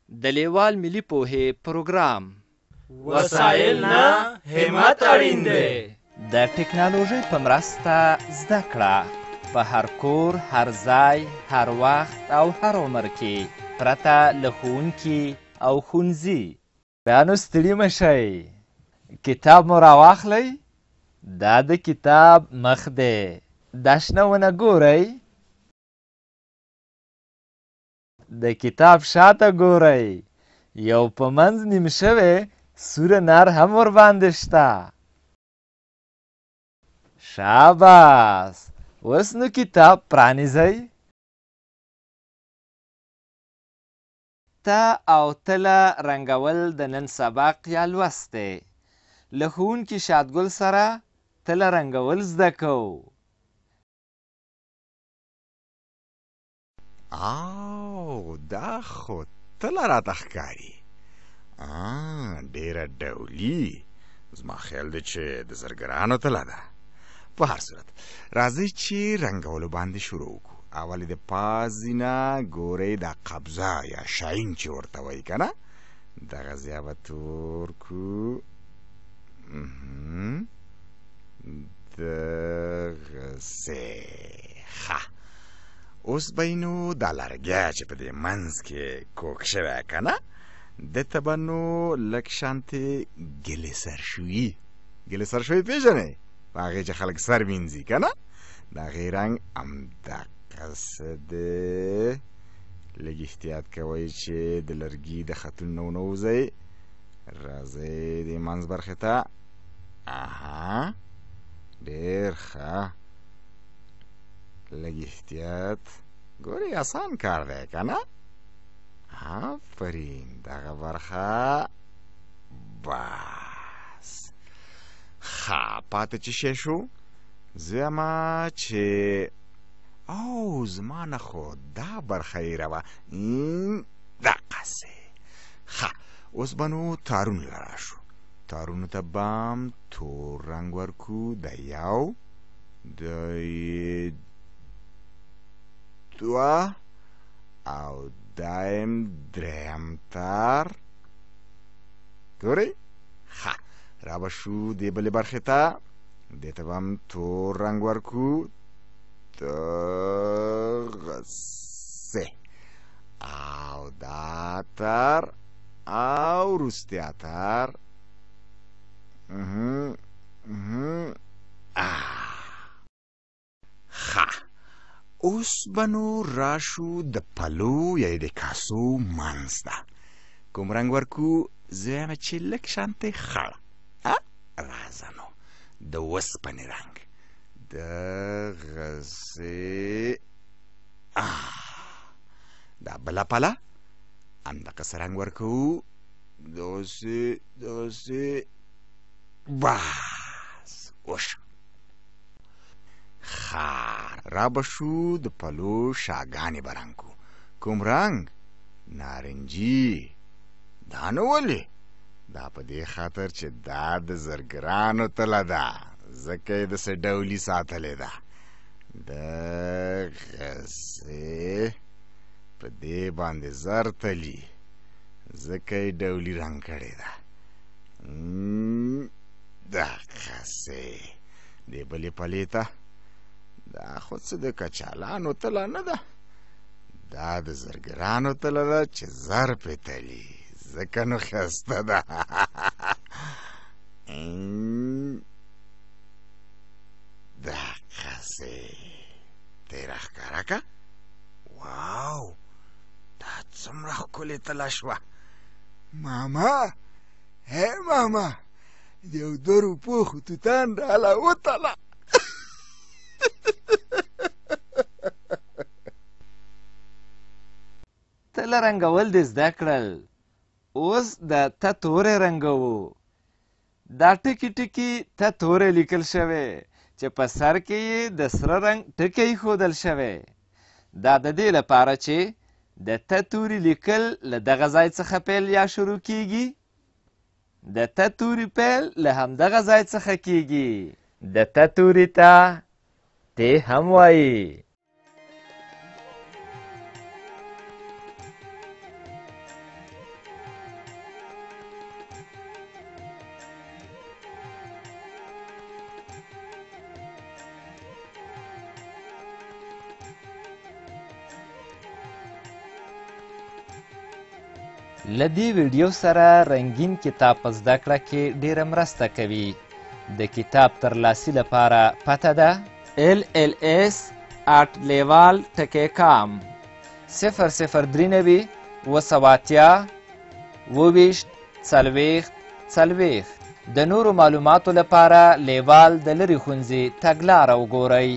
د لیوال ملي پوهې پروګرام. وسایل نه، همت اړین دی. د ټکنالوژۍ په مرسته زده کړه په هر کور، هر ځای، هر وخت او هر عمر کې، پرته له ښوونکي او ښوونځي. بیا نو ستړي مه شئ، کتاب مو راواخلئ. دا د کتاب مخ دی. دا شنه ونه ګورئ؟ د کتاب شاته ګورئ، یو په منځ نیم شوی سور انار هم ورباندې شته. شاباس، اوس نو کتاب پرانیزئ. ته او تله رنګول د نن سبق یا لوست دی. له ښوونکي شادګل سره تله رنګول زده کوو. او دا خو تله راته ښکاري، ډېره ډولي. زما خیال دی چې د زرګرانو تله ده. په هر صورت راځئ چې رنګولو باندې شروع وکړو. اول د پاس نه ګورئ، دا قبضه یا شاین چې ورته وایي که نه، دغه ځای به تور کړو. دغسې. ښه، اوس به یې نو دا لرګی چې په دې منځ کې کوږ شوی که نه، ده ته به نو لږ شانتې ګلې سرشویي، ګلې سرشویي پېژنئ؟ په هغې چې خلک سر مینځي که نه، د هغې رنګ همدقسې دی. لږ احتیاط کوئ چې د لرګي د خطونو نه ونه وځئ. راځئ دې منځ برخې ته. اها، ډېر ښه، لږ احتیاط. ګورئ، اسان کار دی که نه؟ آفرین، دغه برخه بس. ښه، پاتې چې شی شو؟ زه یم چې او زما نه خو دا برخه هېره وه، دقسې. ښه، اوس به نو تارونو له راشو. تارونو ته به هم تور رنګ ورکو. د یو، د دوه او دایم دریم تار. ګورئ؟ ښه، را به شو دې بلې برخې ته. دې ته به هم تور رنګ ورکو، دغسې. او دا تار او وروستی تار. ښه، اوس به نو راشو د پلو یا د کاسو منځ ته. کوم رنګ ورکو؟ زه وایم چې لږ شانتې خړ. راځه نو د وسپنې رنګ، دغسې. دا بله پله همدقسې رنګ ورکوو، دغسې دغسې. بس وشه. ښه، را به شو د پلو شاګانې به رنګ کړو. کوم رنګ؟ نارنجي. دا نو ولې؟ دا په دې خاطر چې دا د زرګرانو تله ده، ځکه یې داسې ډولي ساتلې ده. دغسې په دې باندې زر تلي، ځکه یې ډولي رنګ کړې ده. دغسې دې بلې پلې ته. دا خو څه د کچالانو تله نه ده، دا د زرګرانو تله ده چې زر پرې تلي، ځکه نو ښایسته ده. دقسې ته یې راښکاره که. واو، دا څومره ښکلې تله شوه. ماما، هی ماما، د یو دوه روپو خو توتان راله وتله. تله رنګول دې زده کړل، اوس د ته توری رنګوو. دا ټکي ټکي ته توری لیکل شوی چې په سر کې یې د سره رنګ ټکی ایښودل شوی. دا د دې لپاره چې د ته توري لیکل له دغه ځای څخه پیل یا شروع کیږي. د ته توري پیل له همدغه ځای څخه کیږي. د ته توري ته تی هم وایي. له دې ویډیو سره رنګین کتاب په زده کړه کې ډیره مرسته کوي. د کتاب ترلاسي لپاره پته ده lls@lewal.com 0093 780 27 40 40. د نورو معلوماتو لپاره لیوال د لرې ښونځي تګلاره وګورئ.